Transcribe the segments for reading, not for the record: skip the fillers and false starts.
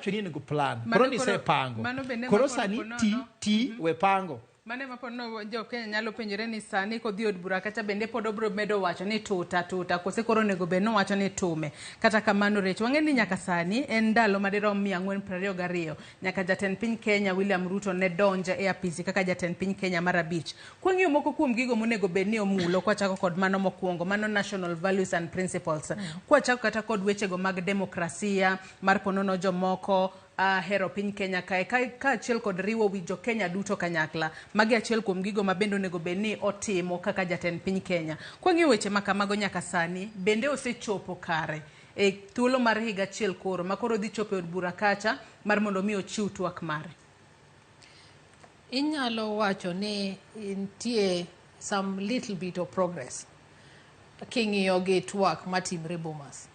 Iwacho ni onego plan. Mano Koro ni koro- isepango. mano bende Koro ma koro sani ponono. ti ti we pango. Mano ema pod no jo Kenya nyalo penjore ni sani kodhi od bura kacha bende pod obro medo wacho ni tuta tuta kose koro onego bed nowacho ni tume. Kata kamano Rech, wang'e ni nyaka sani en ndalo madirom 422 nyaka jatend piny Kenya William Ruto ne donj e apisi kaka jatend piny Kenya mar abich. Kwang'iyo moko kuom gigo monego bed ni omulo kwachako kod mano mokwongo, mano national values and principles. Kwachako kata kod wechego mag demokrasia mar ponono jomoko, hero piny Kenya kae kaachiel kod riwo wi jo Kenya duto kanyakla. Magi achiel kuom gigo ma bende onego bed ni otimo kaka jatend piny Kenya. Kwang'iyo weche ma kamago nyaka sani, bende osechopo kare e thuolo mar higa achiel koro ma koro dhi chopo e od bura kacha mar mondo mi ochiw twak mare. Inyalo wacho ni nitie some little bit of progress king'iyo gi twak matimre Bomas.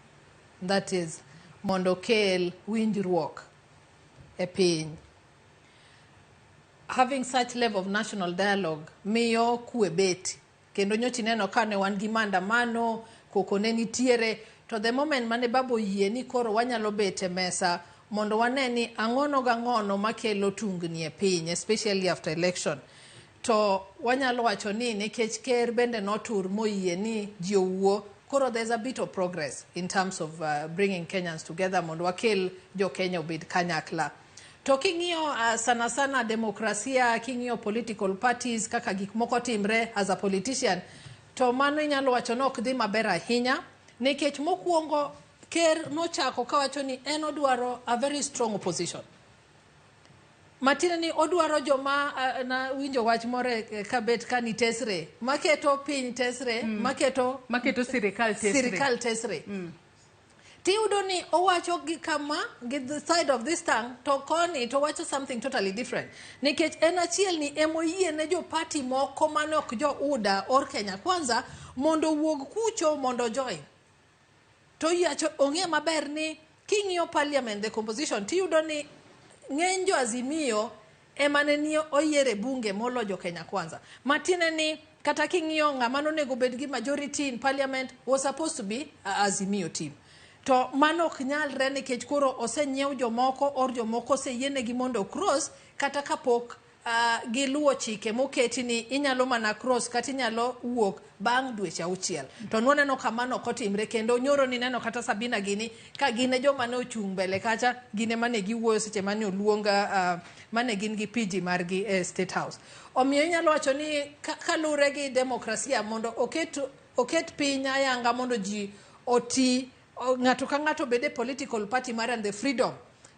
That is, mondo okel winjruok e piny. Having such level of national dialogue miyo kwe bet. Kendo nyocha ineno ka ne wan gi maandamano, koko ne nitiere, to the moment mane baba oyie ni koro wanyalo bet e mesa mondo wane ni ang'ono gang'ono makelo tungni e piny, especially after election. To wanyalo wacho ni nikech ker bende notur moyie ni ji owuo, koro there's a bit of progress in terms of bringing Kenyans together mondo wakel jo Kenya obed kanyakla. To king'iyo sana sana demokrasia, king'iyo political parties kaka gik moko timre as a politician, to mano inyalo wacho ni ok dhi maber ahinya nikech mokwongo ker nochako kawacho ni en odwaro a very strong opposition. Matiende ni odwaro joma na winjo wach moro e kabet ka ni tesre, maketo piny tesre, maketo Maketo sirikal tesre. Sirikal tesre. Tiyudo ni owacho gi kama gi the side of this tongue to koni to wacho something totally different. Nikech en achiel ni emoyie ne jo party moko mane ok jo UDA or Kenya Kwanza mondo owuog kucho mondo join. To yacho ong'e maber ni king'iyo parliament the composition tiyudo ni ng'eny jo Azimio ema ne ni oyier e bunge molo jo Kenya Kwanza. Matiende ni kata king'iyo ng'ama nonego bed gi majority in parliament was supposed to be Azimio team. To mano ok nyalre nikech koro osenyiew jomoko or jomoko oseyienegi mondo cross kata kapok giluwo chike moketi ni inyalo mana cross kata inyalo wuok bang' dweche 6. To nwaneno ka mano ok otimre kendo nyoro nineno kata Sabina gini ka gin e joma ne ochung' mbele kacha, gin ema ne giwuoyo seche mane oluong mane gin gi PG margi e State House. Omiyo inyalo wacho ni kaluwre gi demokrasia mondo oket piny ayanga mondo ji oti, ng'ato ka ng'ato obed e political party mare and the freedom.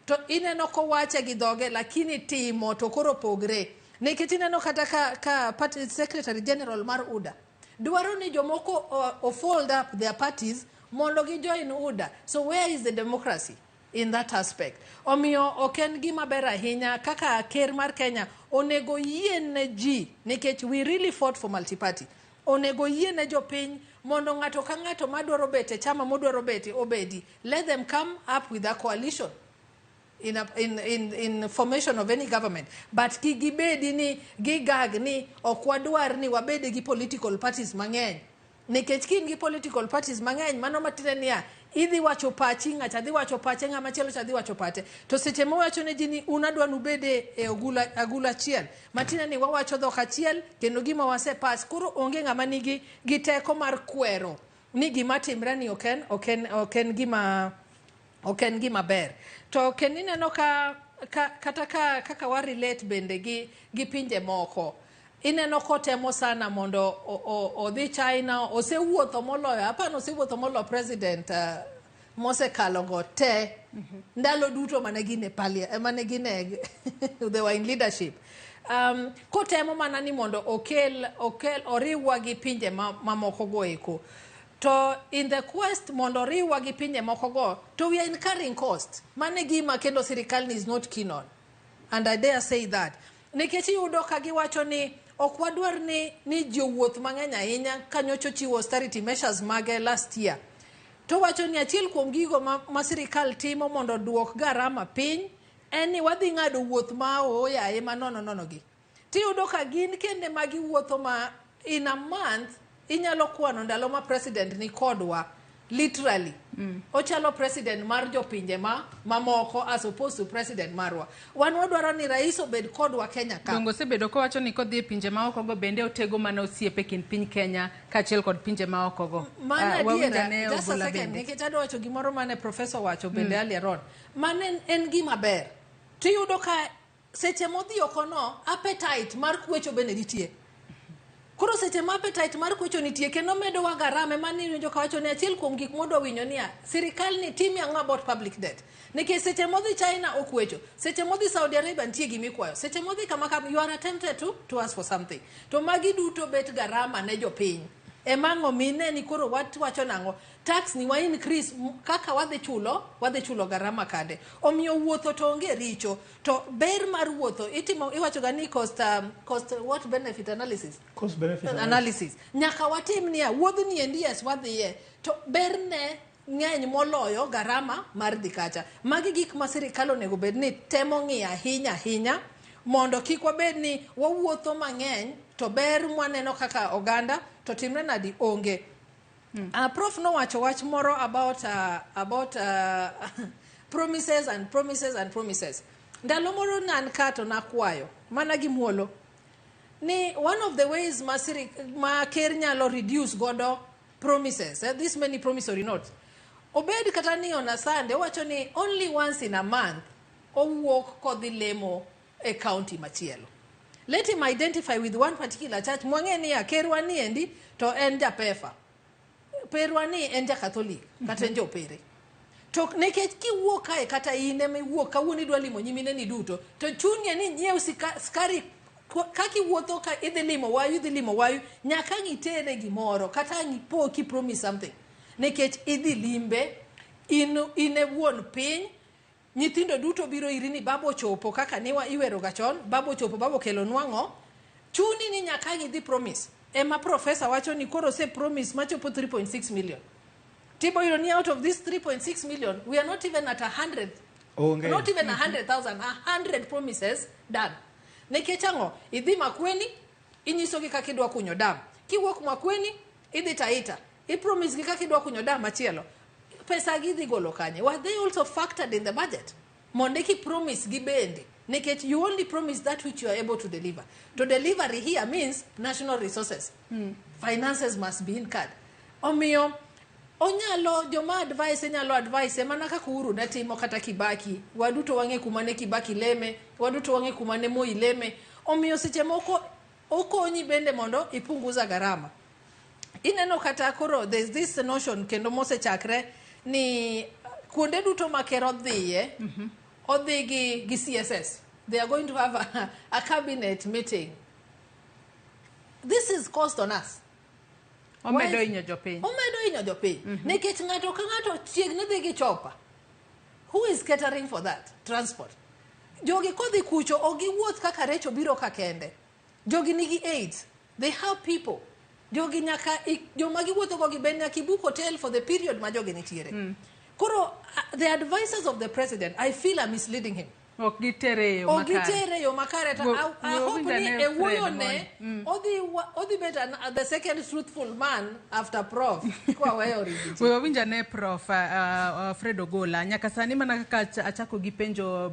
To ineno kowache gi dhoge lakini timo to koro pogre. Nikech ineno kata ka party secretary general mar UDA dwaro ni jomoko o fold up their parties mondo gi join UDA. So where is the democracy in that aspect? Omiyo ok en gima ber ahinya kaka ker mar Kenya onego yie ne ji nikech we really fought for multi-party. Onego yie ne jopiny mondo ng'ato ka ng'ato madwaro bet e chama modwaro bete obedi. Let them come up with a coalition in formation of any government. But kik gibedi ni gigag ni ok wadwar ni wabed gi political parties mang'eny. Nikech ka in gi political parties mang'eny, mano matiende niya, idhi wacho pachi, ng'acha dhi wacho pache, ng'ama chielo cha dhi wacho pache. To seche mawacho ne ji ni un adwa nubed e agulu achiel, matiende ni wawacho dhok achiel kendo gima wase pass, koro onge ng'ama nigi gi teko mar kwero ni gima timre ni ok en gima ber. To kendo ineno ka kata ka kaka wa relate bende gi pinje moko, ineno kotemo sana mondo odhi China, osewuotho moloyo, apani osewuotho moloyo president mosekalo go te ndalo duto mane gin e mane gin e they were in leadership. Kotemo mana ni mondo okel oriwwa gi pinje mamoko go eko. To in the quest mondo oriwwa gi pinje moko go, to we are incurring cost. Mano e gima kendo sirikal ni is not keen on. And I dare say that. Nikech iyudo ka giwacho ni ok wadwar ni ji owuoth mang'eny ahinya ka nyocha ochiwo austerity measures mage last year. To wacho ni achiel kuom gigo ma sirikal timo mondo oduok gharama piny en ni wadhi ng'ado wuoth ma oyaye ma nono nono gi. Tiyudo ka gin kende ma giwuotho ma in a month inyalo kwano ndalo ma president ni kodwa. Literally. Ochalo president mar jopinje ma mamoko as opposed to president marwa. Wan wadwaro ni rais obed kodwa Kenya ka. Dongo osebedo kowacho ni kodhi e pinje maoko go bende otego mana osiepe kind piny Kenya kaachiel kod pinje maoko go. Mano Ah, wawinj adiera, ane just a Ogola second, bende. nikech adwa wacho gimoro mane professor wacho bende earlier on. Mano en gima ber. Tiyudo ka seche modhi oko no, appetite mar kwecho bende nitie. Koro seche ma appetite mar kwecho nitie kendo medowa garama ema niwinjo kawacho ni achiel kuom gik modwa winjo niya, sirikal ni timi ang'o about public debt. Nikech seche modhi China okwecho, seche modhi Saudi Arabia nitie gimikwayo, seche modhi kama kama you are tempted to ask for something. To magi duto bet garama ne jopiny. Ema ang'o mine ni koro wacho nang'o tax ni wa increase kaka wadhi chulo garama kande. Omiyo wuotho to onge richo to ber mar wuotho itimo iwacho ga ni cost what benefit analysis. Cost benefit analysis nyaka watim niya wuodhni endi yes wadhiye to berne ng'eny moloyo garama mar dhi kacha. Magi gik ma sirikal onego bed ni temo ng'iyo ahinya ahinya mondo kik wabed ni wawuotho mang'eny to ber mwaneno kaka oganda to timre nadi onge. Prof nowacho wach moro about promises and promises and promises. Ndalo moro nan ka to nakwayo mana gi muolo ni one of the ways ma ker nyalo reduce godo promises, this many promissory notes, obed kata ni on a Sunday owacho ni only once in a month owuok kodhi lemo e county machielo. Let him identify with one particular church mwang'e niya kerwa ni endi to en japefa perwa ni en jakatholik kata en jopere to nikech kiwuok kae kata in ema iwuok kawuono idwa limo nyimineni duto to chunye ni nyiew skari kaka iwuotho ka idhi limo wayu idhi limo wayu nyaka ang' itere gimoro kata ang' ipo ki promise something nikech idhi limbe in e wuon piny. Nyithindo duto biro iri ni baba ochopo kaka niwa iwero ga chon baba ochopo baba okelo nwang'o chuni ni nyaka ang' idhi promise. Ema professor wacho ni koro ose promise machopo 3.6 million tibo yudo ni out of this 3.6 million we are not even at 100. Onge. Not even 100,000, 100 promises done. Nikech ang'o? Idhi Makueni inyisogi kaka idwa kunyo dam. Kiwuok Makueni idhi Taita ipromise gi kaka idwa kunyo dam machielo. Pesa gi idhi golo kanye? Were they also factored in the budget mondo eki promise gi bende? Nikech you only promise that which you are able to deliver. To delivery here means national resources, finances must be incurred. Omiyo onyalo joma advice nyalo advice mana kaka Uhuru ne timo kata Kibaki. Waduto wang'e kuma ne Kibaki leme, waduto wang'e kuma ne Moi leme. Omiyo seche moko okonyi bende mondo ipunguza garama. Ineno kata koro there's this notion kendo mosechakre ni kuonde duto ma ker odhiye odhi gi CSS. They are going to have a cabinet meeting. This is cost on us. Omedo hinyo jopiny. Omedo hinyo jopiny nikech ng'ato ka ng'ato chiegni dhi gi chopa. Who is catering for that transport? Jogi kodhi kucho ok giwuoth kaka recho biro ka kende. Jogi nigi aides, they have people. Jogi nyaka joma giwuotho go gi ben nyaka ibook hotel for the period ma jogi nitiere. Koro the advisors of the president, I feel, are misleading him. Ok gitere e yo Ok makare. gitere e yo makare to I Go hope winj ni ane e Fred wuoyone odhi bet the second truthful man after prof kwaweyo Riggy. We wawinj ane Prof Fred Ogola. Nyaka sani mana kaka achako gi penjo.